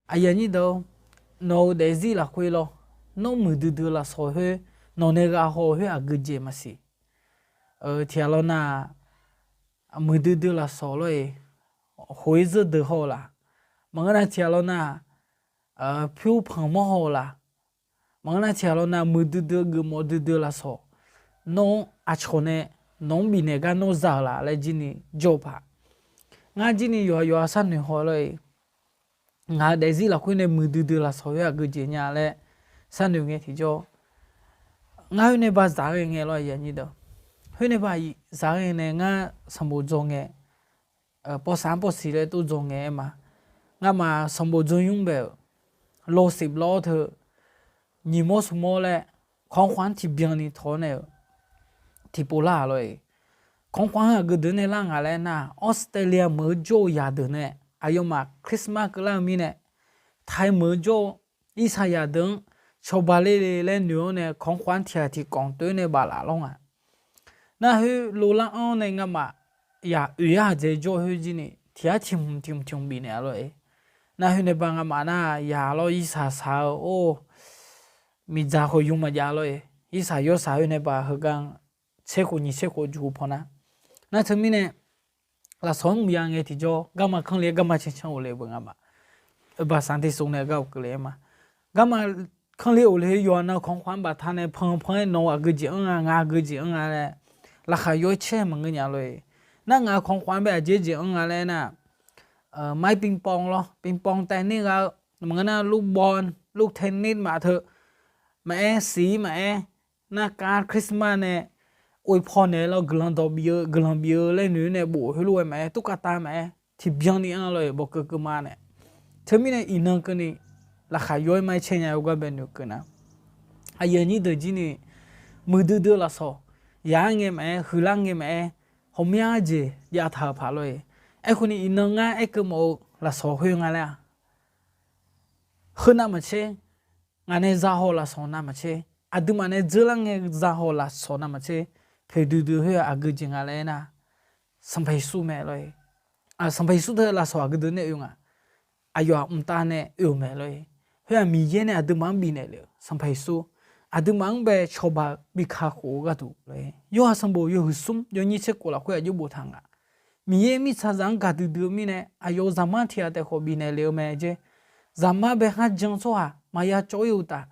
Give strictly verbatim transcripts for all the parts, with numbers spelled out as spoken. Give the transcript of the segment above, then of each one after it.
Aqyuif aqnyir deuq-or, nawq-euq daefzir lafkhoer lawr, nawr muiqdui dui lafsawq khoer, nawq nae gha haw-eu khoer aqgeujeq maqsiq. Tiqghaq lawr nar, muiqdui dui lafsawq lawr-iq, khof-ir zeur deuq haw-eu laf. Maqngeur nar tiqghaq lawr nar, pyur panq mawr haw-eu laf. Maqngeur nar tiqghaq lawr nar, muiqdui dui geufmawf duidui lafsawq, nawr aqcawq nae nawq-anr bifnaeq gar nawr za-euq laf laer jir ni jawr-eu paq. Ngar jir ni yawqha yawqha sharnoeq haw lawr-iq, ngaq-euq daefzir lafkhoer nae muiqdui dui lafsawq khoer aqgeujeq nya laer sharnoeq ngae tiqjawr, ngar khoer nae ba zaq-aer ngae lawr-iq, khoer nae ba zaq-aer nae ngar sanqbof dzaw ngae, pawv saq-anr pawv siq laer tov dzaw ngae-aer ma. Ngamaf sanqbof dzaw nymr bae-euq, lawsiq lawr teu, nyiq mawr smq mawr laer, kanqkhanq-anr tiqbyan ni tawq-awr nae-euq tiqpov lar-aq lawr-iq. Kanqkhanq-anr aqgeu deuq nae lar ngaq laer nar, Australia meuq-eu jawr-eu yaq deuq nae aqyawfmaf Christmas keuvlar-eu mirnae, Taiq meuq-eu jawr-eu irsaqyaq deuq-anr cawba ler le laer noeq-awr nae kanqkhanq-anr tiqghaq tiqkawv toeq-aer nae baflaf lawr nga. Nar khoer lo lar-anr nae ngamaf yaq oeq yar aqdzae jawr khoer jir ni tiq yar tiq hmq tiq hmq tiq hmq bifnaeq-a lawr-iq. Nar khoer nae ba ngamaf nar yaq lawr irsaq saq-eu or, miqdzaq khawf yur maqjav lawr-iq. Irsaq yawrsaq khoer nae ba heugar tser khof nyiq tser khof juq paw nar. Nar teumirnae lafsawq-anr mqya ngae tiqjawr garma kanr le-aer garma cancan ghofle-eu beu ngamaf. Oeqbaq saq-anr tersov nae gar ghofle-aer ma. Garma kanr le-aer ghofle-eu yawqha nav-eu kanqkhanq-anr baftaq nae panpan-aer nawq-eu aqgeujeq anr nga, ngaq aqgeujeq anr nga laer laqkhaq yaw-aer caer maqngeur nya lawr-iq. Nar ngaq-euq kanqkhanq-anr bae aqjeq jeq anr nga laer nar, ไม้ปิงปอง lawr, ปิงปอง taev ner gha-eu maqngeur nar ลูกบอล ลูกเทนนิส maf teu maqaer, siq-ir maqaer, narkav Christmas nae oeqpaw naeq-aer lawr guiqlanq dawq bif-eu guiqlanq bif-eu laer noeq-aer nae bof heulof-aer maqaer, ตุ๊กตา maqaer, tiqbyan ni anr lawr-iq bawqkeuv keuv ma nae. Teumirnae iqnan keuvni laqkhaq yaw-aer ma-aer caer nya-eu gar bae noeqkeuv nar, aqyuif aqnyir deuq jir ni muiqdui dui-eu lafsawq, yaq-aer ngae maqaer, huiqlar ngae maqaer, ghawqmya jeq jav taq-euq paq lawr-iq. Aerkhawf ni iqnan ngar aerkeuv mawf-eu lafsawq khoer nga laer-aq, heu navmaqtser, ngaq nae za haw-eu lafsawq navmaqtser, aqduimaf nae dzeurlar ngae za haw-eu lafsawq navmaqtser, poeqdui dui khoer-aq aqgeujeq nga laer aernar, Sanqpaq Yeqsur mae lawr-iq. Sanqpaq Yeqsur teu lafsawq aqgeu dui nae oe nga. Aqyawf-aq mqtav nae oe-euq mae lawr-iq. Khoer-aq Miqyaer nae aqduimaf-anr bifnaeq lef-euq Sanqpaq Yeqsur, aqduimaf-anr bae cawba bi kakhof-eu gharduq lawr-iq. Yawhaq sanqbof yawhuiq smr yawnyir tser khof lafkhoer aqjox boftaq nga. Miqyaer mirtsaqzaq-anr gaqdui dui-eu mirnae aqyawf-euq zaqmar tiq ghaq taef khawf bifnaeq lef-eu mae jeq. Zaqmar bae kharjan tsawrhaq maqya cawv-ir-eu uqtaf,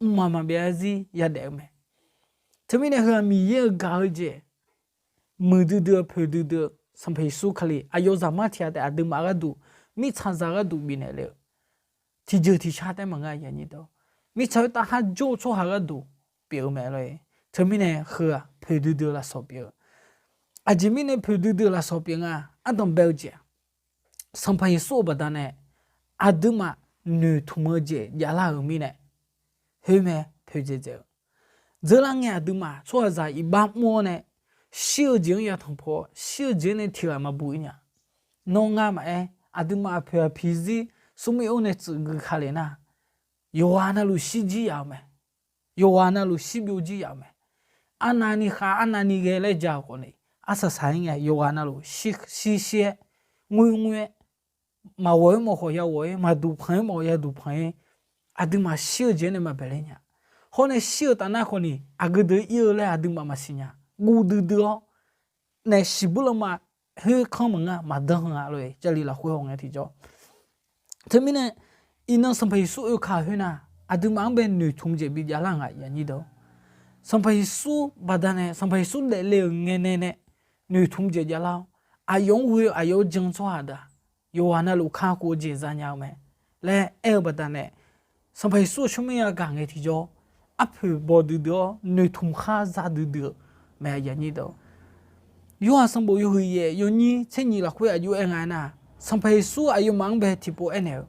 mqmaq maqbyav zarzir yadaef-eu mae. Teumirnae heu-aq Miqyaer-euq gaq-eu jeq, muiqdui dui-eu poeqdui dui-eu Sanqpaq Yeqsur Kali aqyawf zaqmar tiq ghaq taef aqduimaf gharduq, mirtsaqzaq gharduq bifnaeq lef-eu tiqjeuq tiqshar taef maqngeur-a. Mirtsaq khoertav kharjawr-eu tsawrhaq gharduq pyeuf-eu mae lawr-iq. Teumirnae heu-aq poeqdui dui-eu lafsawq pyeuf-eu. Aqjeq mirnae poeqdui dui-eu lafsawq pyeuf nga, ardanq bae-eu jeq, Sanqpaq Yeqsur-euq baqdanae aqduimaf noeqtmq-eu jeq javlar-euq mirnae, khoer mae poeqdzaeq dzaeq-eu. Dzeurlar ngae aqduimaf tsawrhaqzaq iqbax mr-awr nae, shir-eu jeq-anr yatanq paw-awr shir-eu jeq-anr nae tiq ghaq maqbuq-ir nya. Nawr ngar maqaer, aqduimaf aqpoeq aqpiq zir smrmuiq-awr nae tsuif gui ka lef nar, yawqghaq navluf shir jir yaf-eu mae. Yawqghaq navluf shir byov jir yaf-eu mae. Arnavni khav arnavni ghae laer ja-eu khawf ni, arsaq saq-ir ngae yawqghaq navluf shir shir-aer, ngoer ngoer-aer, maqghawq-aer mawf khawf ya ghawq-ir, maqduq panq-aer mawf ya duq panq-ir, aqduimaf shir-eu jeq-anr nae maqbaeq ler nya. Hawr nae shir-eu taf nar khawf ni aqgeu deuq ir-eu laer aqduimaf maqsiq nya. Guv duidui-awr nae shiqbuir lanma khoerkanr maqngeur-a, maqdan-a lor-eq, Jarlif lafkhoer hawngae tiqjawr. Teumirnae, iqnan Sanqpaq Yeqsur oekaq khoernar, aqduimaf-anr bae noeqtmq jeq bijavlar nga. Sanqpaq Yeqsur baqdanae, Sanqpaq Yeqsur daefle-euq ngaenae nae noeqtmq jeq javlar-awr, aqyawf-anr ghoe-eu aqyawf-anr jan-eu tsawrhaq deuq-aq, yawqghaq navluf kakhof-eu jeq zanya-eu mae laer aer-eu baqdanae, Sanqpaq Yeqsur-euq tsawrmyanr yagaq ngae tiqjawr, arpoeq baw duidui-awr noeqtmq khar za duidui-eu mae. Yorhaq sanqbof yawhuiq yaef yawnyir tser nyiq lafkhoer aqjox aer nga aernar, Sanqpaq Yeqsur aqyawfmaf-anr bae tiqpov aernaeq-eu,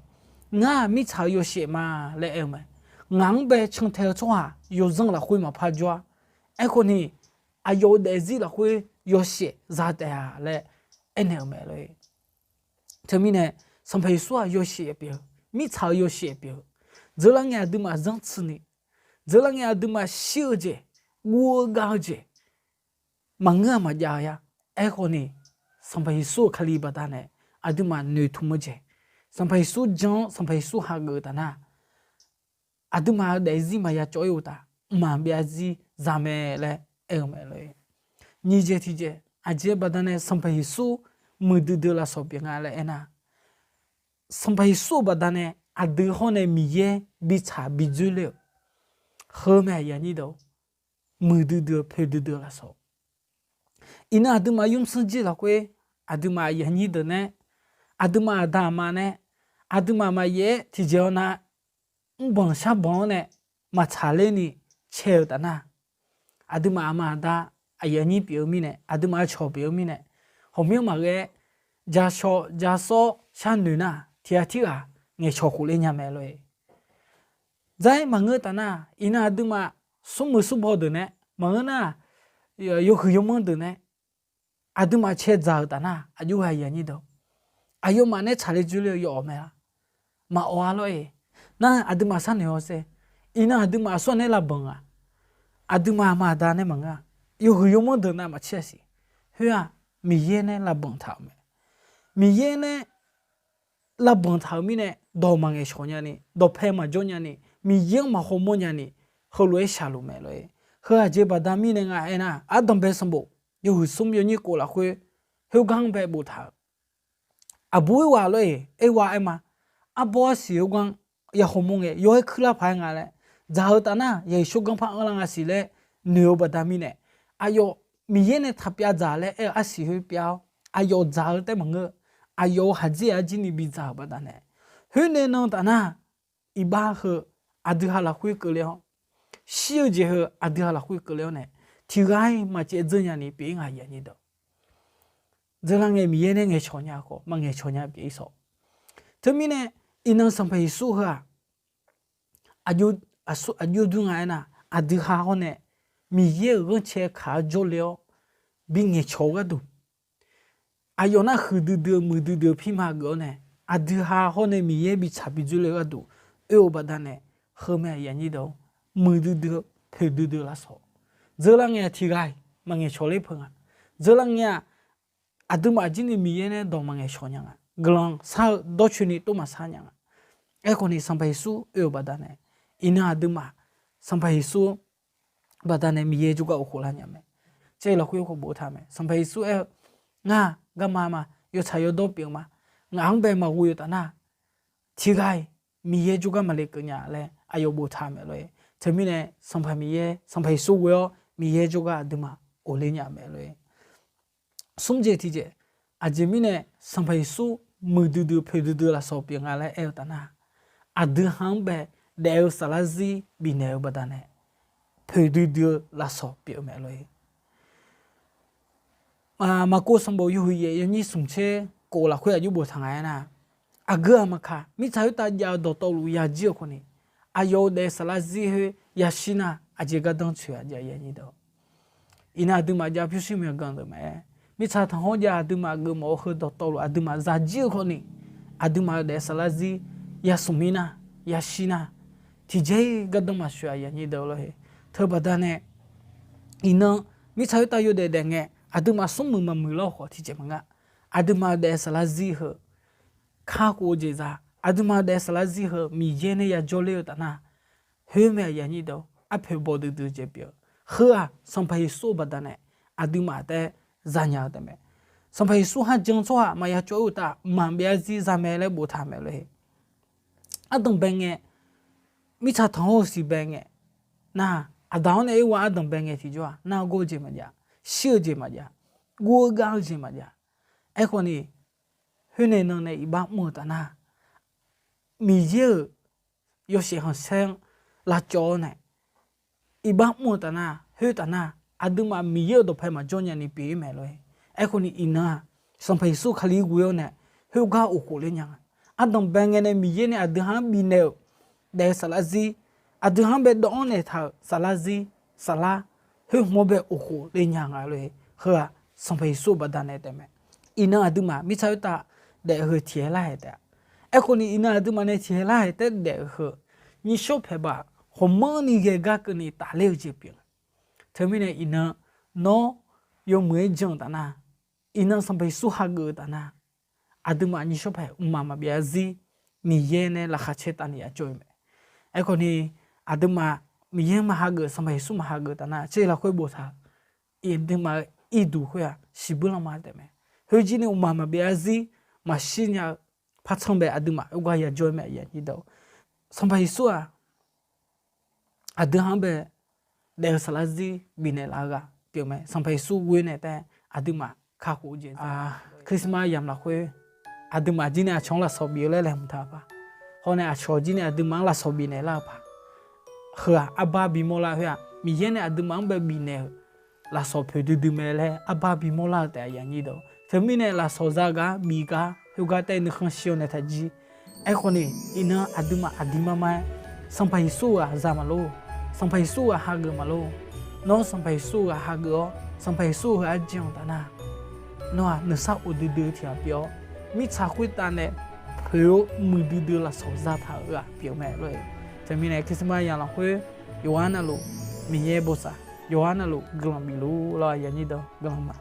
Ngar-aq mirtsaq-euq yawshaef ma laer aer-eu mae. Ngaq-anr bae cantae-eu tsawrhaq yawzanr lafkhoer maqpar jawr-a. Aerkhawf ni, aqyawf-euq daefzir lafkhoer yawshaef za taef-a laer aernaeq-eu mae lor-eq. Teumirnae, Sanqpaq Yeqsur-aq yawshaef pyeuf-eu, mirtsaq-euq yawshaef pyeuf-eu, dzeurlar ngae aqduimaf zanrtsuini, dzeurlar ngae aqduimaf shir-eu jeq, guv-eu gav-eu jeq, maqngeur-aq maqjav-a. Aerkhawf ni, Sanqpaq Yeqsur-euq Kali baqdanae aqduimaf noeqtmq-eu jeq, Sanqpaq Yeqsur jan-awr Sanqpaq Yeqsur hageuf-eu taf nar, aqduimaf-euq daefzir maqya cawv-ir uqtaf, mqmaq byav zir za mae laer aer-eu mae lor-e. Nyiq jeq tiqjeq, aqjeq baqdanae Sanqpaq Yeqsur muiqdui dui-eu lafsawq pyeuf nga laer aernar, Sanqpaq Yeqsur-euq baqdanae aqdui hawr nae Miqyaer bitsaq bidzoerler-euq, heu mae aqyuif aqnyir deuq, muiqdui dui-eu poeqdui dui-eu lafsawq. Iqnan aqduimaf yursanr jir lafkhoer, aqduimaf aqyuif aqnyir deuq nae, aqduimaf aqda aqma nae, aqduimaf maqyaef-aer tiqjeq-awr nar, mrbanq sharbanq-anr nae maqtsaq ler ni cae-eu taf nar, aqduimaf aqma aqda aqyuif aqnyir pyeuf-eu mirnae, aqduimaf-eu cawq pyeuf-eu mirnae, ghawqmyanr maqghae-aer jashawr jasawr sharnoeq nar, tiq ghaq tirghaq ngaeqcawq khofle nya mae lor-e. Dzar-ir maqngeur taf nar, iqnan aqduimaf smrmuiq smrbaw deuq nae maqngeur nar, yawhuiq yawmanr deuq nae aqduimaf cae dzaq-euq taf nar, aqjox ghaq aqyuif aqnyir deuq, aqyawfmaf nae tsaqler dzoerler-eu yawawq mae-a, maqawq-a lor-e. Nar aqduimaf sharnoeq-awr sher. Iqnan aqduimaf aqsur-aq nae lavbanq-aq, aqduimaf aqma aqda nae maqngeur-a, yawhuiq yawmanr deuq nav maqtser-a siq. Khoer-aq, Miqyaer nae lavbanq taq-euq mae. Miqyaer nae lavbanq taq-euq mirnae, dawq maqngaeq shawq nyani, dawqpae maqjawr nyani, Miqyaer-anr maqhaw mawr nyani, heulof-aer shaqluf mae lor-e. Heu aqjeq baqda mirnae nga aernar, ardanqbae sanqbof yawhuiq smr yawnyir kof lafkhoer, khoergar-anr bae boftaq-euq, aqbur irghaq lor-e, aerghaq aer ma. Arbawr arsiq khoergar-anr yahaw mawr ngae, yaw-aer kuirlar paq-aer nga laer, dzaq-eu taf nar, yaeq shawrganr par anrlar nga siq laer noeq-eu baqda mirnae, aqyawf Miqyaer nae taqpyav dzaq laer aer-eu arsiq khoer pyav-awr, aqyawf dzaq-eu taef maqngeur, aqyawf-euq khaqdzer arjir ni bidzaq-euq baqdanae, khoer nae nan taf nar, iqbax heu aqdui ha lafkhoer keuvle-awr, shir-eu jeq heu aqdui ha lafkhoer keuvle-awr nae, tiq ghaq-iq maqcaev dzeur nyani pyeuf-ir nga aqyuif aqnyir deuq. Dzeurlar ngae Miqyaer nae ngaeqcawq nya khawf, maqngaeq cawq nya pyeuf-ir sawq. Teumirnae, iqnan Sanqpaq Yeqsur heu-aq, aqjox dur nga aernar, aqdui ha hawr nae Miqyaer-euq ghanrcae kaq-awr jawrle-awr, bingaeqcawq-eu gharduq, aqyawf nar huiqdui dui-eu muiqdui dui-eu pirma geuf-awr nae, aqdui ha hawr nae Miqyaer bitsaq bidzoerle-eu gharduq oe-eu baqdanae, heu mae aqyuif aqnyir deuq, muiqdui dui-eu poeqdui dui-eu lafsawq. Dzeurlar ngae-aq tiq ghaq-iq maqngaeq cawq ler peuq nga. Dzeurlar ngae-aq, aqduimaf jir ni Miqyaer nae dawq maqngaeq cawq nya nga. Guiqlanq shar-eu dawrcoeni tov maqshar nya nga. Aerkhawf ni Sanqpaq Yeqsur oe-euq baqdanae, iqnan aqduimaf Sanqpaq Yeqsur baqdanae Miqyaer jawrgar of khoflar nya mae. Caev lafkhoer khawf boftaq mae. Sanqpaq Yeqsur aer-eu, ngar garma ma, yawtsaq yawdawr pyeuf ma, ngaq-anr bae maqghoe-eu taf nar, tiq ghaq-iq Miqyaer jawrgar maqle keuv nya laer aqyawf boftaq mae lor-e. Teumirnae Sanqpaq Miqyaer, Sanqpaq Yeqsur ghoe-awr Miqyaer jawrgar aqduimaf of ler nya mae lor-e. Smr jeq tiq jeq, aqjeq mirnae Sanqpaq Yeqsur muiqdui dui poeqdui dui-eu lafsawq pyeuf nga laer aer-eu taf nar, aqdui ha-anr bae daef-eu saflar zir bifnaeq-eu baqdanae, poeqdui dui-eu lafsawq pyeuf-eu mae lor-e. Maqkov sanqbof yawhuiq yaef yawnyir smq tser kof lafkhoer aqjox boftaq nga aernar, aqgeu-aq maqkaq, mirtsaq khoertav jav-eu dawqtawvluf yajir-eu khawf ni, aqyawf-euq daef-eu saflar zir khoer yashir nar, aqjeq gardanr tsoeq-a jav-a. Iqnan aqduimaf jav pyurshuir myawqganq deuq mae. Mirtsaq tanqkhawr jav aqduimaf geufmawf-eu heu dawqtawvluf aqduimaf zajir-eu khawf ni, aqduimaf-euq daef-eu saflar zir yasmq mir nar, yashir nar, tiqjeq-iq gardanr maqtsoeq-a lor-e. Teubaqda nae, iqnan mirtsaq khoertav yawdaef daef ngae, aqduimaf smrmuiq maqmuiq lawr khawf tiqjeq maqnga. Aqduimaf-euq daef-eu saflar zir heu kakhof-eu jeq za, aqduimaf-euq daef-eu saflar zir heu Miqyaer nae yajawr ler-eu taf nar, khoer mae aqyuif aqnyir deuq, arpoeq bawduidui-eu jeq pyeuf-eu. Heu-aq Sanqpaq Yeqsur-eu baqdanae aqduimaf taef-aer zanya-eu taef mae. Sanqpaq Yeqsur kharjan tsawrhaq maqya cawv-ir uqtaf, mqmaq byav zir za mae laer boftaq mae lor-e. Ardanq bae ngae, mirtsaq tanqkhawr-eu siq bae ngae, nar, aqda-awr nae oerwa ardanq bae ngae tiqjawr-aq, nargawr-eu jeq maqjav, shir-eu jeq maqjav, guv-eu gav-eu jeq maqjav. Aerkhawf ni, khoer nae nan nae iqbax mr-eu taf nar, Miqyaer-euq yawshaef khanqsaer-anr lavcawv-awr nae, iqbax mr-eu taf nar, khoer taf nar, aqduimaf Miqyaer-euq dawqpae maqjawr nyani pyeuf-ir mae lor-e. Aerkhawf ni iqnan-aq, Sanqpaq Yeqsur Kali ghoe-awr nae, khoergar of khofler nya nga. Ardanq bae ngae nae Miqyaer nae aqdui ha-anr bifnaeq-euq daef-eu saflar zir, aqdui ha-anr bae dawv-anr naeqtaq-euq saflar zir, saflar, khoer hmq-awr bae of khofler nya nga lor-e. Heu-aq Sanqpaq Yeqsur-eu baqdanae taef mae. Iqnan aqduimaf mirtsaq khoertav daef-eu heu tiqhae lar haeq taef-a. Aerkhawf ni iqnan aqduimaf nae tiqhae lar haeq taef-aer daef-eu heu, nyishawr paeq baq ghawqmanrni ghae gar keuvni tafler-eu jeq pyeuf-eu. Teumirnae iqnan nawr yawmuiq-aer jan-eu taf nar, iqnan Sanqpaq Yeqsur hageuf-eu taf nar, aqduimaf nyishawr paeq mqmaq maqbyav zir, Miqyaer nae laqkhaq caer tavni ya jawr-eu mae. Aerkhawf ni, aqduimaf Miqyaer maqhageuf, Sanqpaq Yeqsur maqhageuf taf nar, tser lafkhoer boftaq-eu, aqduimaf-euq irduq khoer-aq siqbuir lanma taef mae. Khoerjir ni mqmaq maqbyav zarzir maqshir nya-eu par tsanr bae aqduimaf oergar ya jawr-eu mae. Sanqpaq Yeqsur-aq, aqdui-anr bae daef-eu saflar zarzir bifnaeq laf-eu ghaq pyeuf mae. Sanqpaq Yeqsur ghoe nae taef aqduimaf kakhof-eu jeq, Christmas yamq lafkhoer aqduimaf jir nae aqcawq-anr lafsawq bif-eu laer laeqhmq taq-eu paq, hawr nae aqcawq jir nae aqduimaf-anr lafsawq bifnaeq lar-eu paq, heu-aq arbar bimawr lar khoer-aq, Miqyaer nae aqduimaf-anr bae bifnaeq-euq lafsawq poeq duidui mae laer arbar bimawr lar-eu taef-a. Teumirnae lafsawq za gar bif gar khoergar taef nuikhanr shir-awr nae taq jir. Aerkhawf ni, iqnan aqduimaf aqdir mar mar-aer, Sanqpaq Yeqsur-euq ghaq za maqlor. Sanqpaq Yeqsur-euq ghaq hageuf maqlor. Nawr Sanqpaq Yeqsur-euq ghaq hageuf-awr, Sanqpaq Yeqsur-euq ghaq-aer jan-eu taf nar, nawr-aq nuisar of duidui-eu tiq ghaq pyeuf-awr, mirtsaq khoertav nae poeq-awr muiqdui dui-eu lafsawq zataq-euq ghaq pyeuf mae lor-e. Teumirnae Christmas yamq lafkhoer yawqghaq navluf Miqyaer bosav, yawqghaq navluf guiqlanq bif luf lawr, aqyuif aqnyir deuq guiqlanq ma.